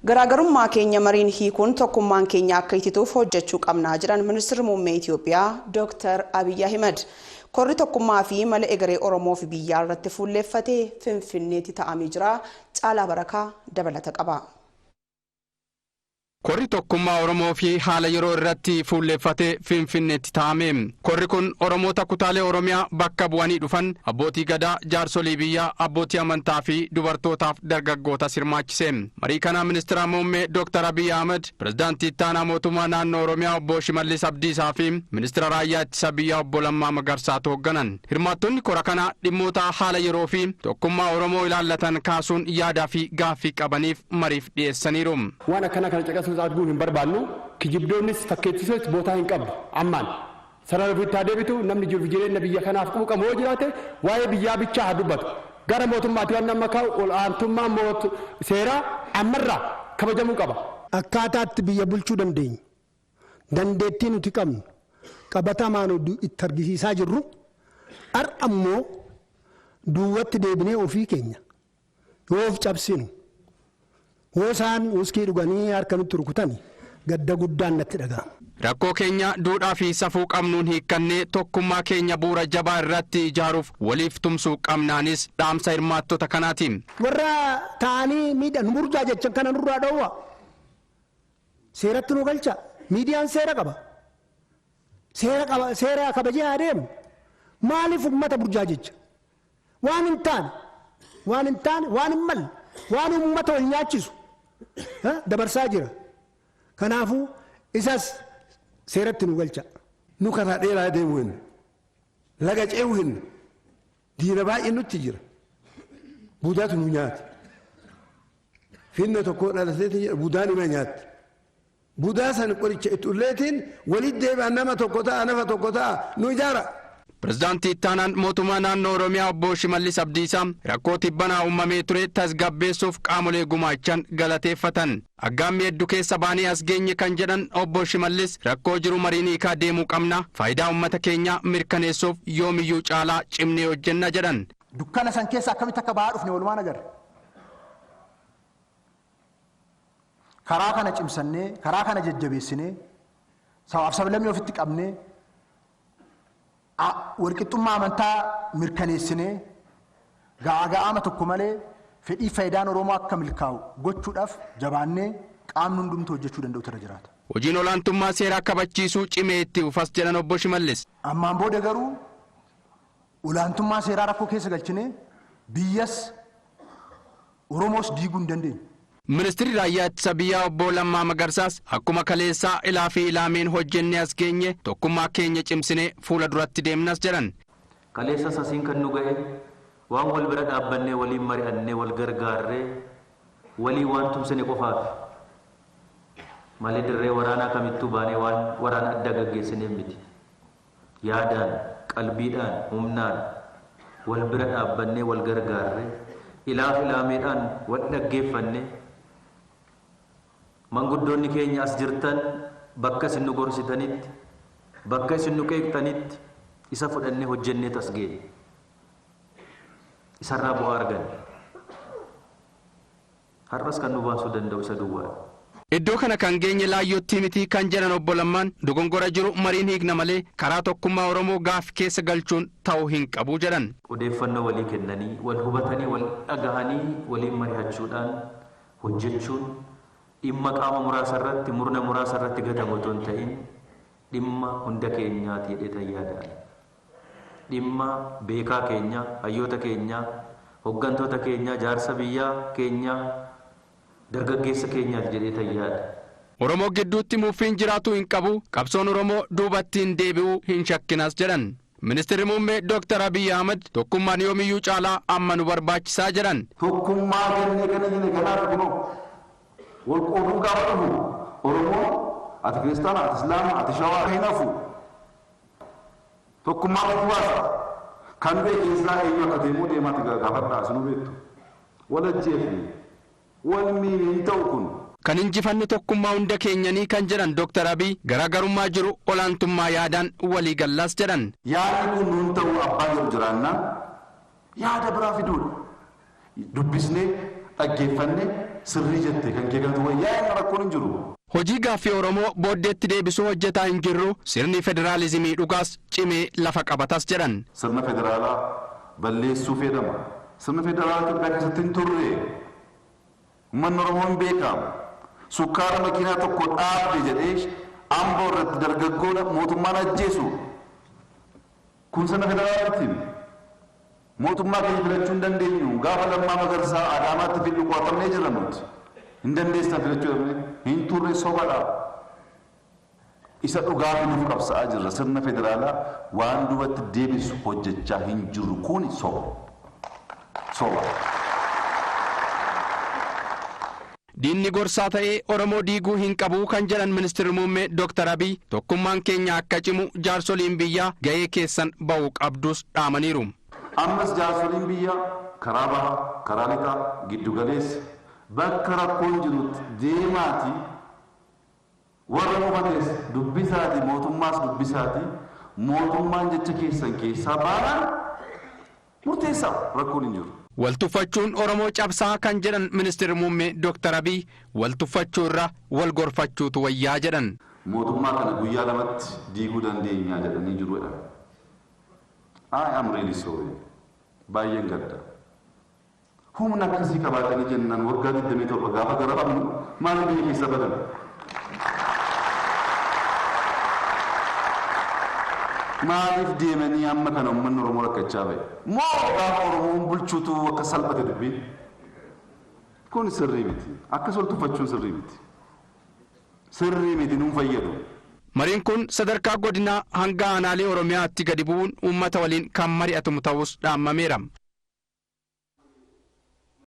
Garaagarummaa keenya mariin hiikuun tokkummaan keenya akka itituuf hojjechuu qabnaa jedhan Ministirri Muummee Itiyoophiyaa Dooktar Abiy Ahimad. Korri tokkummaa fi mala egeree Oromoo fi biyyaa irratti fuulleeffate Finfinneetti ta'amee jira. Caalaa Barakaa dabalata qaba. Korri tokkummaa Oromoo fi haala yeroo irratti fuulleeffatee Finfinneetti taa'ame. Korri kun Oromoota kutaalee Oromiyaa bakka bu'anii dhufan, abbootii gadaa, jaarsolii biyyaa, abbootii amantaa fi dubartootaaf dargaggootas hirmaachise. Marii kana Ministeera Muummee Dr. Abiy Ahmed, Pirezidaantii Ittaanaa Mootummaa Naannoo Oromiyaa Obbo Shimallis Abdiisaa fi Ministeera Raayyaa Ittisa Biyyaa Obbo Lammaa Magarsaatu hoogganan. Hirmaattonni kora kanaa dhimmoota haala yeroo fi tokkummaa Oromoo ilaallatan kaasuun yaadaa fi gaaffii qabaniif mariif dhiyeessaniiru. Waan akkana kana caqasuus arguu hin barbaannu. Kijibdoonnis fakkeessitoos bootaa hin qabdu. Ammaan sarara ofiitti haa deebitu. Namni jiruuf jireenya biyya kanaaf quuqamu yoo jiraate, waa'ee biyyaa bichaa haa dubbatu. Gara mootummaatti waan amma kaa'u, ol aantummaa seeraa ammarraa kabajamuu qaba. Akkaataatti biyya bulchuu dandeenyu, dandeettii nuti qabnu qabatamaan itti argisiisaa jirru, har'a ammoo duwwatti deebinee ofii keenya yoo of cabsinu, yoo isaan wuskii dhuganii harka nutti rukutani, gadda guddaan natti dhaga'ama. Rakkoo keenya duudhaa fi safuu qabnuun hiikkannee tokkummaa keenya bu'uura jabaa irratti ijaaruuf waliif tumsuu qabnaanis dhaamsa hirmaattota kanaati. Warra ta'anii miidhan murjaa jechan kana nurraa dhowwa. Seeratti nu galcha. Miidiyaan seera qaba. Seera qaba, seera kabajee haa deemu. Maaliif uummata burjaa jecha? Waan hin taane, waan hin taane, waan hin malle, waan uummata wal nyaachisu dabarsaa jira. Kanaafuu isas seeratti nu galcha. Nu karaa dheeraa deemuu hin, laga ce'uu hin, diina baay'ee nutti jira. Budaatu nu nyaata. Finna tokko dhalateeti jira, budaan ima nyaatti. Budaa san qoricha itti ulleetiin walitti deebi'an, nama tokko ta'a, nafa tokko ta'a, nu ijaara. Pirezidaantii Ittaanaan Mootummaa Naannoo Oromiyaa Obbo Shimallis Abdiisaa rakkoo tibbanaa uumamee ture tasgabbeessuuf qaamolee gumaachan galateeffatan. Aggaammii hedduu keessa baanee as geenye kan jedhan Obbo Shimallis, rakkoo jiru mariin hiikaa deemuu qabna, faayidaa uummata keenyaa mirkaneessuuf yoomiyyuu caalaa cimnee hojjenna jedhan. Dukkana san keessa akkamitti akka bahaa dhufne walumaan agarre. Karaa kana cimsannee, karaa kana jajjabeessinee, sabaaf sablammii ofitti qabnee, walqixxummaa amantaa mirkaneessinee, ga'aa ga'aama tokko malee fedhii faayidaan Oromoo akka milkaa'u gochuudhaaf jabaannee qaamni hundumtuu hojjechuu danda'utu irra jiraata. Hojiin olaantummaa seeraa kabachiisuu cimee itti fufas jedhan Obbo Shimallis. Ammaan booda garuu olaantummaa seeraa rakkoo keessa galchinee biyyas Oromoos diiguu hin dandeenyu. Ministeerri Raayyaa Ittisa Biyyaa Obbo Lammaa Magarsaas akkuma kaleessaa ilaa fi ilaameen hojjennee as geenye, tokkummaa keenya cimsinee fuula duratti deemnas jedhan. Kaleessa sasiin kan nu ga'e waan wal bira dhaabbannee, waliin mari'annee, wal gargaarree, walii waan tumsine qofaaf malee dirree waraanaa kamittuu baanee waan waraana addaa gaggeessineef miti. Yaadaan, qalbiidhaan, humnaan wal bira dhaabbannee, wal gargaarree, ilaaf ilaameedhaan wal dhaggeeffannee, manguddoonni keenya as jirtan bakka isin nu gorsitanitti, bakka isin nu qeeqxanitti isa fudhannee hojjennee as geenye. Isarraa bu'aa arganne. Har'as kan nu baasuu danda'u isa duwwaadha. Iddoo kana kan geenye laayyootti miti kan jedhan Obbo Lammaan, dogongora jiru mariin hiikna malee karaa tokkummaa Oromoo gaaffii keessa galchuun ta'uu hin qabu jedhan. Odeeffannoo walii kennanii, wal hubatanii, wal dhagahanii, waliin mari'achuudhaan hojjechuun dhimma qaama muraasa irratti, murna muraasa irratti gatamu otoo hin ta'in dhimma hunda keenyaati jedhee yaadaan. Dhimma beekaa keenya, hayyoota keenya, hooggantoota keenya, jaarsa biyyaa keenya, dargaggeessa keenyaati jedhee yaada. Oromoo gidduutti muffiin jiraatu hin qabu, qabsoon Oromoo duubatti hin deebi'uu hin shakkinas jedhan. Ministeerri Muummee Dr. Abiy Ahmed tokkummaan yoomiyyuu caalaa amma nu barbaachisaa jedhan. Tokkummaa jennee kana jenne, kanaaf kunoo wal qooduun gaafa dhufu, Oromoon ati Kiristaana, ati Islaama, ati Shawaa hin hafu. Tokkummaa ofi baasa. Kan du'e keessaa eenyu akka ta'e immoo deemaatti gaafadhaa, isinuu beektu. Wal ajjeefne, wal miine, hin ta'u kun. Kan injifannu tokkummaa hunda keenyanii kan jedhan Dr. Abiy, garaagarummaa jiru olaantummaa yaadaan walii gallas jedhan. Yaadni kun nuun ta'uu abbaa jedhu jiraannaan yaada biraa fiduudha. Dubbisnee, dhaggeeffannee. Sirrii jette, kan kee kanatu wayyaa, inni rakkoon hin jiru. Hojii gaaffii Oromoo booddeetti deebisuu hojjetaa hin jirru, sirni federaalizimii dhugaas cimee lafa qabatas jedhan. Sirna federaalaa balleessuu fedhama. Sirna federaalaa Itoophiyaa keessatti hin turre. Uummanni Oromoo hin beekamu. Sukkaara makiinaa tokko dhaabde jedhee Amboo irratti dargaggoodha mootummaan ajjeesu. Kun sirna federaalaati. Mootummaa keenya filachuu hin dandeenyu. Gaafa Lammaa Magarsaa Adaamaatti fillu qo'atamnee jirra nuti. Hin dandeessan filachuu dhabne hin turre, sobadha. Isa dhugaa fiduuf qabsa'aa jirra. Sirna federaalaa waan duubatti deebisu hojjechaa hin jirru, kuni soba. Soba. Diinni gorsaa ta'ee Oromoo diiguu hin qabu kan jedhan ministeerri muummee Dr. Abiy, tokkummaan keenya akka cimu jaarsoliin biyyaa ga'ee keessan ba'uu qabdus dhaamaniiru. Ammas jaarsoliin biyyaa karaa bahaa, karaa lixaa, giddu galeessa bakka rakkoon jirutti deemaati, warra mufates dubbisaati, mootummaas dubbisaati, mootummaan jecha keessan keessaa baanaan murteessaa, rakkoon hin jiru. Waltuffachuun Oromoo cabsaa kan jedhan ministeerri muummee Dr. Abiy, waltuffachuu irra wal gorfachuutu wayyaa jedhan. Mootummaa kana guyyaa 2tti diiguu dandeenya jedhanii jiru. I am really sorry. Baay'een gadda. Humna akkasii qabaatanii jennaan waggaa 27 gaafa garafamnu maal biyya keessa badan? Maaliif deemanii amma kana uummanni Oromoo rakkachaa ba'e? Moo gaafa Oromoon bulchuutu akka salphate dubbiin? Kun sirrii miti. Akkas wal tuffachuun sirrii miti. Sirrii miti, nuun fayyadu. Mariin kun sadarkaa godinaa hanga aanaalee Oromiyaatti gadi bu'uun uummata waliin kan mari'atamu ta'us dhaamameera.